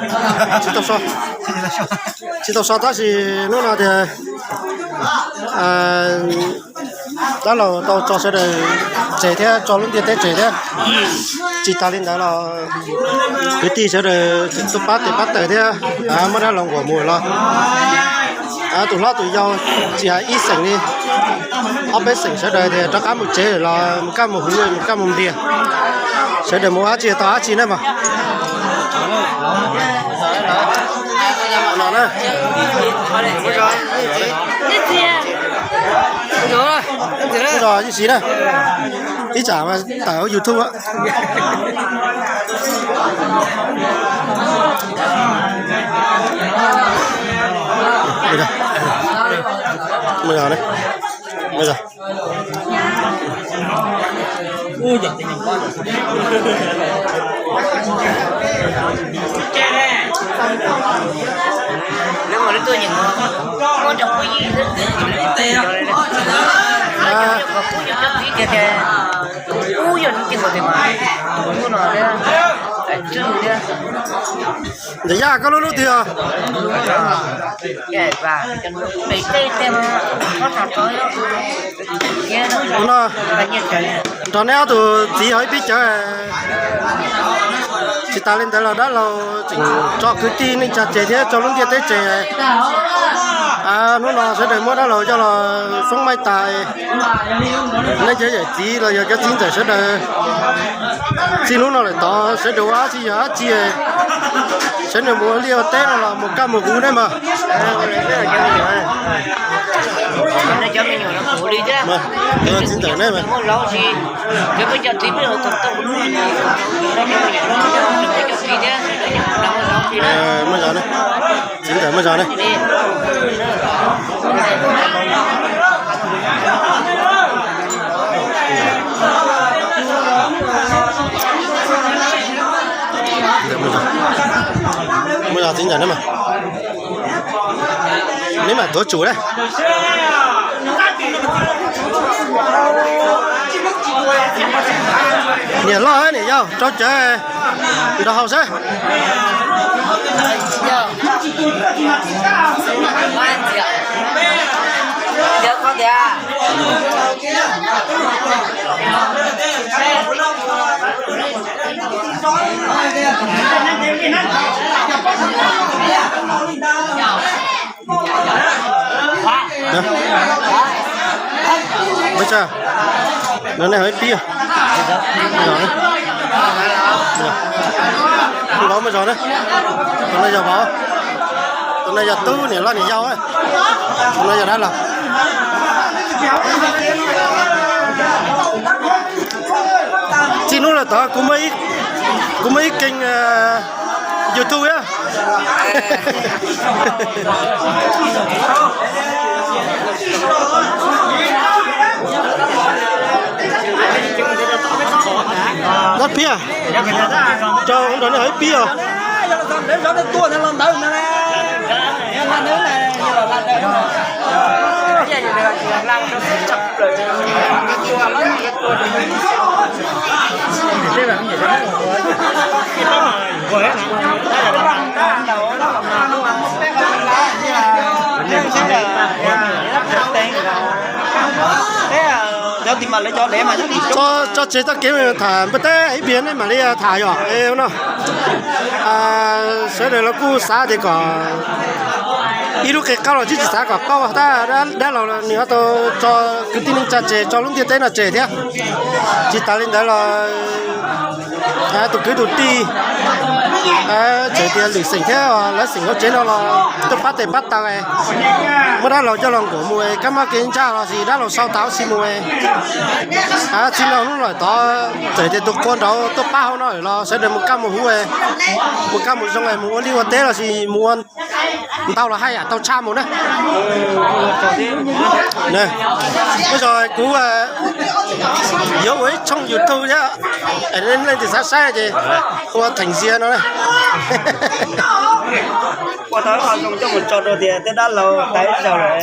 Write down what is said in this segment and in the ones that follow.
Tsis tau so, tsis tau so tab sis hnub no tias dab laug tau tso sawv daws tseg thiab tso lub ntiaj teb tseg thiab. Tsis tas li ntawd los kwv tij sawv daws tuaj pab tes pab taw thiab muab dab laug nquas mus los tus hlob tus yau tsis hais ib xeem li, ob peb xeem sawv daws tias rov qab mus tsev los mus kaj mus huv mus kaj mus npias, sawv daws mus ua dab tsi tau dab tsi na mas. Ib tsam tawm hauv YouTube. Ntxawm Yaj, koj lub lub twg os? No, nrog neb ob tug txiv ho ib pib cawv. Tsis tas li ntawd los dab laug tseem tso kwv tij neej tsa tseg thiab tso lub ntiaj teb tseg. Hnub no sawv daws muab dab laug coj los foob maij tas. Neb cov yawm txiv los yog cov txiv ntxawm sawv daws, txij hnub no lawm tod sawv daws ua dab tsi yog dab tsi, sawv daws mus ua liaj ua teb no los mus kaj mus huv neb mas. Txiv ntxawm neb mas. Muaj zog ne, txiv ntxawm muaj zog ne. Muaj zog txiv ntxawm ne mas. Neb mam tuav tsum na. Niam loj niam yau rau cawv nrog haus xwb. Npawg Tsawg, no nej ho ib pib. Ub, muaj zog na. Tus no yog vauv, tus no yog tub, niam loj niam yau, tus no yog dab laug. Txij hnub lawm tod kuv muaj ib keeg YouTube. Dab phiaj, tso ua nrog nej ho ib pib os. Tso tseg txoj kev tham npawg teb ib pliag nej mam li tham yom no. Sawv daws los kuj xav tias kom ib lub qe qab los tsis tsis xav kom pauj tab dab laug nws ho tau tso kwv tij neej tsa tseg tso lub ntiaj teb no tseg thiab. Tsis tas li ntawd los tus kwv tus tij tseem tias lwm xeem thiab lawv xeem hauv tsev no los tuaj pab tes pab taw, muab dab laug coj los nquam mus kab mob kev ntsaj los sis dab laug sau tas ub si mus. Txij no hnub lawm tod txawm tias tus qua nraud tuaj pab hauv no lawm los sawv daws mus kaj mus huv, mus kaj mus zoo, mus ua liaj ua teb los sis mus ua ntau los haj yam tau tshaj mus na. Ua tsaug, kuv yuav ua ib tshooj YouTube thiab, leej twg xav saib ces ua Theem Zia no. Ua tau qhov zoo coj mus tso rau tias tej dab laug tau ib zaug lawm,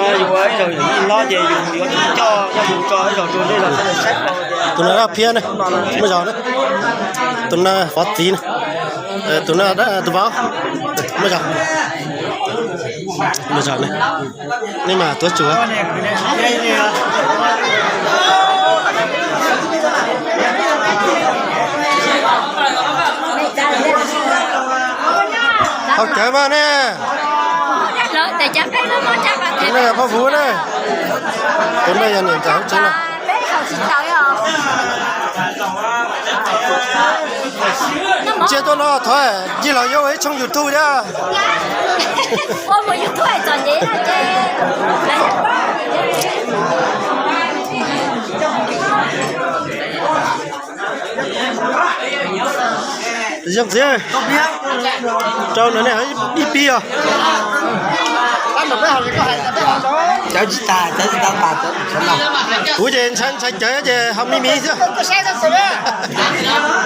yus ua ib zaug yus ib hlob ces yus yuav tsum coj coj mus tso ib zaug rau tej zaug sawv daws saib tau tias tus no dab phiab na, muaj zog na, tus no fov txiv na. Tus no, tus vauv, muaj zog, muaj zog ne, nej mas tuav tsum. Haus cawv mas ne. Tus no yog poj huv ne. Tus no yog niam ntxawm hauv tsev no. Ntsia tuaj no thov yij laug yuav ua ib tshooj YouTube thiab. Zoo txiv, rau nws nej ib pib os. Kuv ces ntshai ntshai cawv ces ho me me xwb.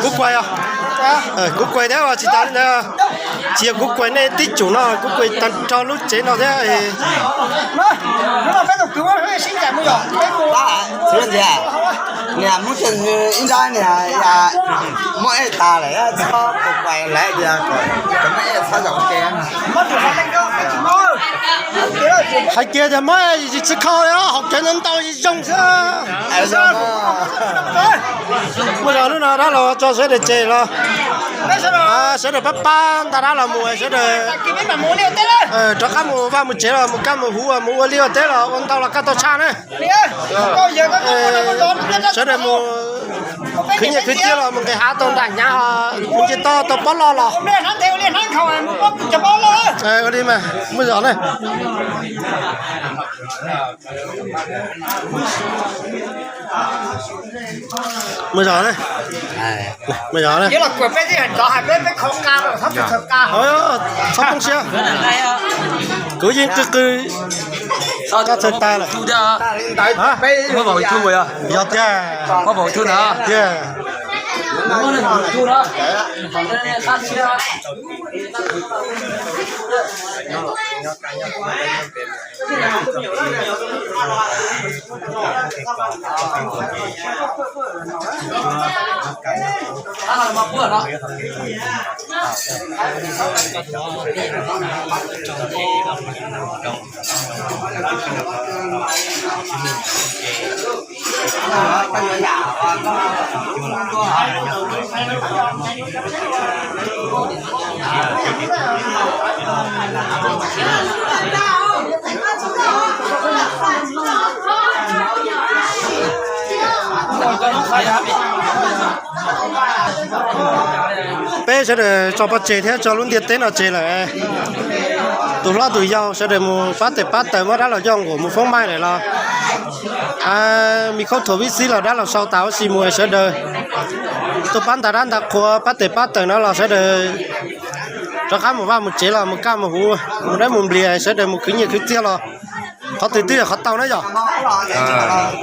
Kuv kuaim os, kuv kuaim thiab os, tsis tas li ntawd, tsis yog kuv kuaim nej tib tsum no, kuv kuaim tag nrho lub tsev no thiab. Niam muab ib nrab niam muab ej tas lawm, txhob kuaim lawm tias muab ej txhob zaum ke. Hais kiag tias muab ej tsis khau, haus cawv ntau ntau zoo xwb. Muaj zog lub no dab laug tso sawv daws tseg los, sawv daws pab pab nta dab los mus, sawv daws rov qab mus vaj mus tsev los mus kaj mus huv mus ua liaj ua teb los ua ntau los kaj tau tshaj na. Sawv daws mus khwv nyiaj khwv txiaj los mus nqis hav tau nram hnyav, mus nce toj tau pob loj los. Ua li mas muaj zog na. Muaj zog na. Muaj zog na. Txhob poob siab. Kuv yeej qw qw, koj txhawj tas lawm. Yog tiag. Tiag. Peb sawv daws tso pov tseg thiab tso lub ntiaj teb no tseg lawm. Tus hlob tus yau sawv daws mus pab tes pab taws muab dab laug coj nqus mus foob maij lawm los, me khaub thuas vib xib los dab laug sau tas huv si mus, sawv daws tuaj pab nta dab nta qhua pab tes pab taws no los sawv daws rov qab mus vaj mus tsev los mus kaj mus huv mus dawb mus nplias, sawv daws mus khwv nyiaj khwv txiaj los qhov twg twb yog qhov tau na yom.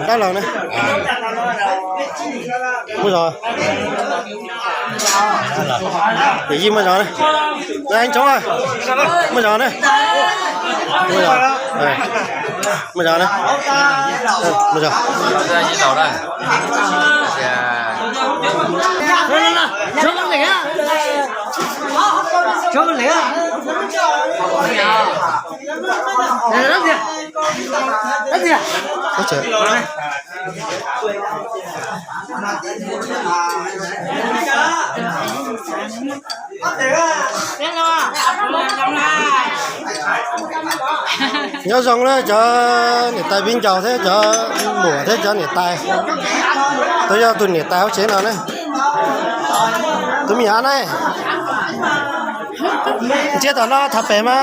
Dab laug na, muaj zog, yij muaj zog na, ntsoov, muaj zog na, muaj zog, muaj zog na, muaj zog. Nyob zoo na cov niam tais viv ncaus thiab cov muam thiab cov niam tais, tus yog tus niam tais hauv tsev no ne, tus me nyuam na. Ntsia tom no tham pem mas.